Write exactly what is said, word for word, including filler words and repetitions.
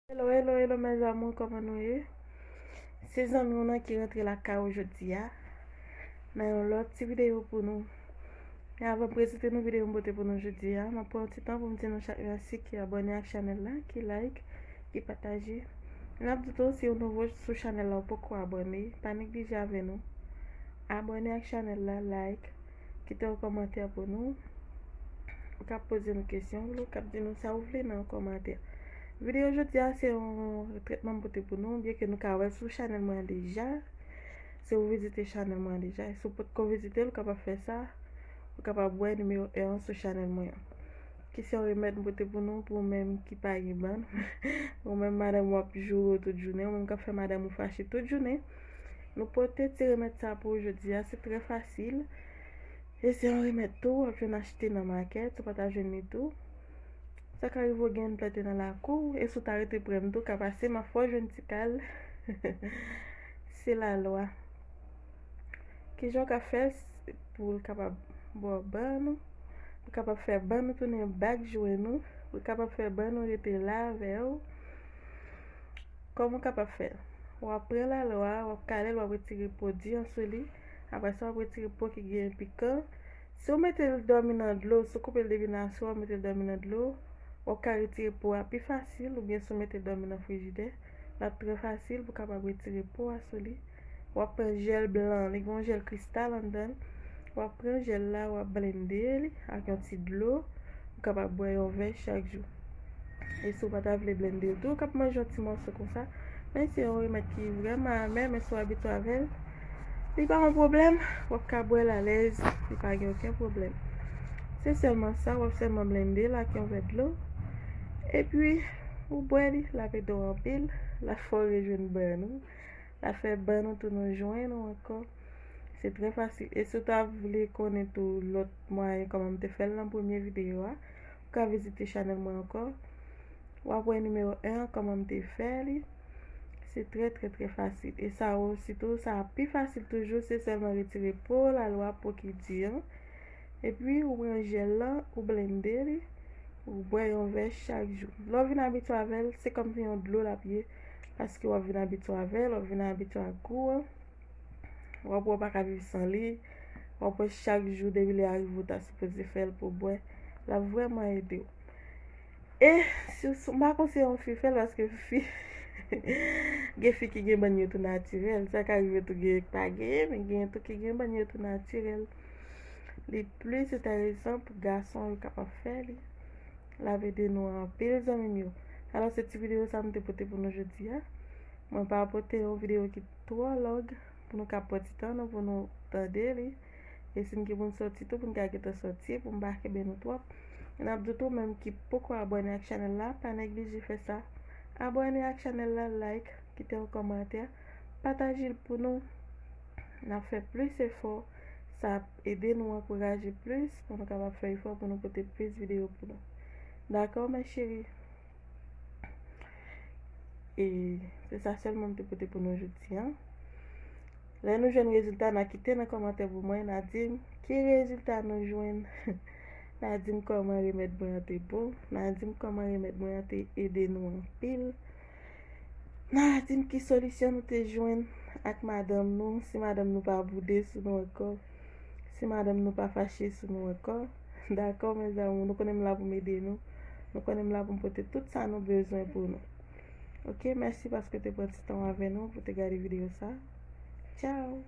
Hello, hello, hello, mes amours, kòman nou ye? Se zanmi w nan ki rantre lakay ou jodi a nan yon lòt ti videyo pou nou. Men avan m prezante nou videyo m pote pou nou jodi a, m ap pran yon ti tan pou m di nou chak mèsi ki abòne ak chanèl la, ki like, ki pataje. N ap di tou, si w nouvo sou chanèl la, ou poko abòne, pa neglije avè nou. Abòne ak chanèl la, like, kite yon kòmantè pou nou. Ou ka poze nou kesyon, ou ka di nou sa ou vle nan yon kòmantè. Videyo jodi a se yon tretman m pote pou nou, byen ke nou ka wè l sou chanèl mwen an deja. Si w vizite chanèl mwen an deja, e si w potko vizite l, ou kapab fè sa. Ou kapab wè nimewo en an sou chanèl mwen an. Ki se yon remèd m pote pou nou, pou ou menm ki pa gen bann, ou menm madanm w ap joure w tout jounen, ou menm k ap fè madanm ou fache tout jounen. Nou pote ti remèd sa pou ou jodi a, se trè fasil. E se yon remèd tou, w ap jwenn achte nan makèt, ou pa ta jwenn li tou. Sa ka rive w gen yon plante nan lakou w, e si w ta rete pre m tou, ka pase, m ap fè w jwenn ti kal. Se lalwa. Kijan w ka fè pou l kapab ba w bann ou? Ou kapab fè bann ou tounen bak jwenn ou? Ou kapab fè bann ou rete la avè w? Kòman w kapab fè l? W ap pran lalwa, w ap kale l, w ap retire po di an sou li. Apre sa, w ap retire po ki gen pikan. Si w mete l dòmi nan dlo, si w koupe l depi nan asou a, w mete l dòmi nan dlo, w ap ka retire po a pi fasil, oubyen si w mete l dòmi nan frijidè, l ap trè fasil pou w kapab retire po a sou li. W ap pran jèl blan, li gen yon jèl kristal anndan l. W ap pran jèl la, w ap blende li ak yon ti dlo. Ou kapab bwè yon vè chak jou. E si w pa ta vle blende l tou, ou kab manje yon ti mòso konsa. Men se yon remèd ki vrèman amè, men si w abitye avè l, li pa yon pwoblèm. W ap ka bwè l alèz, li pa gen okenn pwoblèm. Se sèlman sa, w ap sèlman blende l ak yon vè dlo. Epi, ou bwè li, l ap ede w anpil, l ap fè w rejwenn bann ou, l ap fè bann ou tounen jwenn ou ankò. Se trè fasil. E si w ta vle konnen tou lòt mwayen kòman m te fè l nan premye videyo a, ou ka vizite chanèl mwen ankò. W ap wè nimewo en an kòman m te fè li. Se trè, trè, trè fasil. E sa osi tou, sa ap pi fasil toujou, se sèlman retire po lalwa, po ki di an. Epi, ou pran jèl lan, ou blende li, ou bwè yon vè chak jou. Lè w vin abitye avè l, se kòmsi yon dlo l ap ye, paske w ap vin abitye avè l, w ap vin abitye ak gou an. W ap wè w pa ka viv san li. W ap wè chak jou depi lè a rive ou ta sipoze fè l pou w bwè. L ap vrèman ede w. E si w, m pa konseye yon fi fè l paske fi, gen fi ki gen bann yo tou natirèl. Sa ka rive tou gen ki pa genyen, men gen tou ki gen bann yo tou natirèl. Li plis enteresan pou gason yo kapab fè li. L ap ede nou anpil, zanmi m yo. Alò, se ti videyo sa m te pote pou nou jodi a. Mwen pa pote yon videyo ki twò long pou nou ka pran ti tan nou pou nou tande li. E si n gen pou n sòti tou, pou n ka gentan sòti, pou m pa kenbe nou twòp. E n ap di w tou, menm ki poko abòne ak chanèl la, pa neglije fè sa. Abòne ak chanèl la, like, kite yon kòmantè, pataje l pou nou. N ap fè plis efò. Sa ap ede nou ankouraje plis pou nou kapab fè efò pou nou pote plis videyo pou nou. Dakò, mes chéries? E se sa sèlman m te pote pou nou jodi a. Lè nou jwenn rezilta, n a kite nan kòmantè pou mwen, n a di m ki rezilta nou jwenn. N a di m kòman remèd mwen an te bon. N a di m kòman remèd mwen an te ede nou anpil. N a di m ki solisyon nou te jwenn ak madanm nou, si madanm nou pa boude sou nou ankò, si madanm nou pa fache sou nou ankò. Dakò, mes amours, nou konnen m la pou m ede nou. Nou konnen m la pou m pote tout sa nou bezwen pou nou. Oke, mèsi paske w te pran ti tan w avè nou pou te gade videyo sa. Tchao!